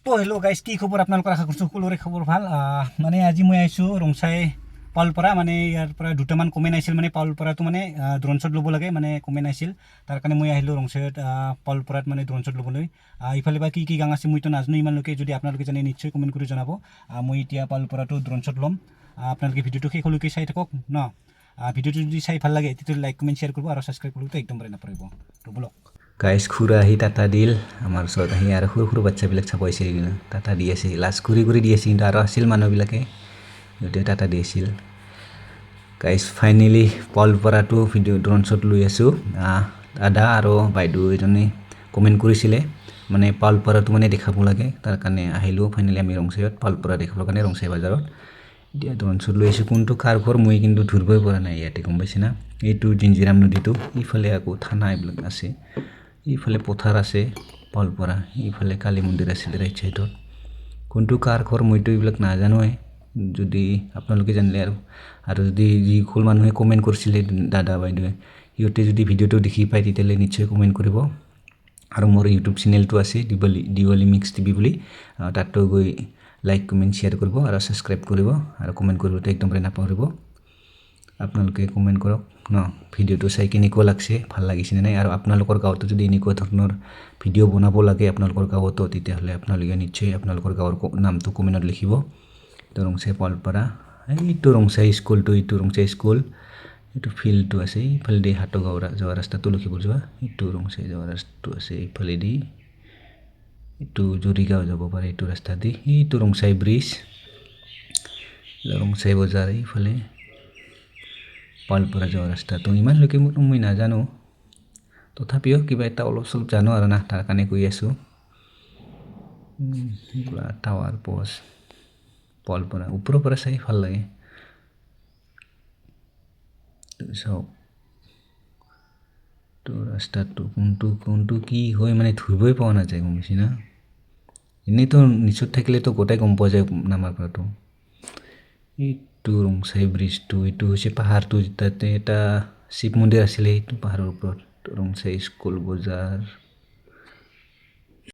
তো hello' guys, কি খবৰ আপোনালোকৰ? আশা কৰিছোঁ সকলোৰে খবৰ ভাল। মানে আজি মই আহিছোঁ ৰংচাই পাউলপাৰা। মানে ইয়াৰ পৰা দুটামান কমেণ্ট আহিছিল, মানে পাউলপাৰাটো মানে ড্ৰোন শ্বট ল'ব লাগে, মানে কমেণ্ট আহিছিল। তাৰ কাৰণে মই আহিলোঁ ৰংচাইত পাউলপাৰাত, মানে ড্ৰোন শ্বট ল'বলৈ। ইফালে বা কি কি গাঁও আছে, মইতো নাজানো ইমানলৈকে। যদি আপোনালোকে জানে, নিশ্চয় কমেণ্ট কৰি জনাব। মই এতিয়া পাউলপাৰাটো ড্ৰোন শ্বট ল'ম। আপোনালোকে ভিডিঅ'টো শেষলৈকে চাই থাকক ন। ভিডিঅ'টো যদি চাই ভাল লাগে, তেতিয়াহ'লে লাইক, কমেণ্ট, শ্বেয়াৰ কৰিব আৰু ছাবস্ক্ৰাইব কৰিবলৈ একদম পাৰে নাপাহৰিব। তো ব'লক। গাইজ, খুৰা আহি টাটা দিল আমাৰ ওচৰত আহি। আৰু সৰু সৰু বাচ্ছাবিলাক চাব আহিছে কিন্তু টাটা দি আছে, লাজ কৰি কৰি দি আছে। কিন্তু আৰু আছিল মানুহবিলাকে, সিহঁতে টাটা দি আছিল। গাইজ, ফাইনেলি পাউলপাৰাটো ভিডিঅ' ড্ৰোন শ্বট লৈ আছোঁ। দাদা আৰু বাইদেউ এজনে কমেণ্ট কৰিছিলে, মানে পাউলপাৰাটো মানে দেখাব লাগে। তাৰ কাৰণে আহিলোঁ ফাইনেলি আমি ৰংচাইত পাউলপাৰা দেখাবৰ কাৰণে, ৰংচাই বজাৰত। এতিয়া ড্ৰোন শ্বট লৈ আছোঁ। কোনটো কাৰ ঘৰ, মই কিন্তু ধৰিবই পৰা নাই ইয়াতে, গম পাইছে না? এইটো জিঞ্জিৰাম নদীটো, ইফালে আকৌ থানা এইবিলাক আছে, ইফালে পথাৰ আছে পাউলপাৰা, ইফালে কালী মন্দিৰ আছিলে ৰাইট চাইডত। কোনটো কাৰ ঘৰ, মইতো এইবিলাক নাজানোৱে। যদি আপোনালোকে জানিলে আৰু যদি যিসকল মানুহে কমেণ্ট কৰিছিলে, দাদা বাইদেৱে, সিহঁতে যদি ভিডিঅ'টো দেখি পায়, তেতিয়াহ'লে নিশ্চয় কমেণ্ট কৰিব। আৰু মোৰ ইউটিউব চেনেলটো আছে দিৱালী দিৱালী মিক্স টিভি বুলি, তাতো গৈ লাইক, কমেণ্ট, শ্বেয়াৰ কৰিব আৰু ছাবস্ক্ৰাইব কৰিব আৰু কমেণ্ট কৰিবতো একদম নাপাহৰিব। আপোনালোকে কমেণ্ট কৰক ন, ভিডিঅ'টো চাই কেনেকুৱা লাগছে, ভাল লাগিছেনে নাই? আৰু আপোনালোকৰ গাঁৱতো যদি এনেকুৱা ধৰণৰ ভিডিঅ' বনাব লাগে আপোনালোকৰ গাঁৱতো, তেতিয়াহ'লে আপোনালোকে নিশ্চয় আপোনালোকৰ গাঁৱৰ নামটো কমেণ্টত লিখিব। এইটো ৰংচাই পালপাৰা, এইটো ৰংচাই স্কুলটো, এইটো ৰংচাই স্কুল, এইটো ফিল্ডটো আছে। এইফালেদি হাতগাঁও যোৱা ৰাস্তাটো, লখিমপুৰ যোৱা এইটো ৰংচাই যোৱা ৰাস্তাটো আছে। এইফালেদি এইটো জৰিগাঁও যাব পাৰে এইটো ৰাস্তা দি। এইটো ৰংচাই ব্ৰিজ, ৰংচাই বজাৰ, এইফালে পালপাৰা যোৱা ৰাস্তাটো। ইমানলৈকে মই নাজানো, তথাপিও কিবা এটা অলপ চলপ জানো আৰু না, তাৰ কাৰণে কৈ আছোঁ। টাৱাৰ পষ্ট পালপাৰা, ওপৰৰ পৰা চাই ভাল লাগে। চাওক তো, ৰাস্তাটো কোনটো কোনটো কি হয়, মানে ধৰিবই পোৱা নাযায়, গম পাইছে না? এনেইতো নিচত থাকিলেতো গোটেই গম পোৱা যায় নামাৰ পৰাটো। এইটো ৰংচাই ব্ৰিজটো, এইটো হৈছে পাহাৰটো, তাতে এটা শিৱ মন্দিৰ আছিলে এইটো পাহাৰৰ ওপৰত। ৰংচাই স্কুল, বজাৰ।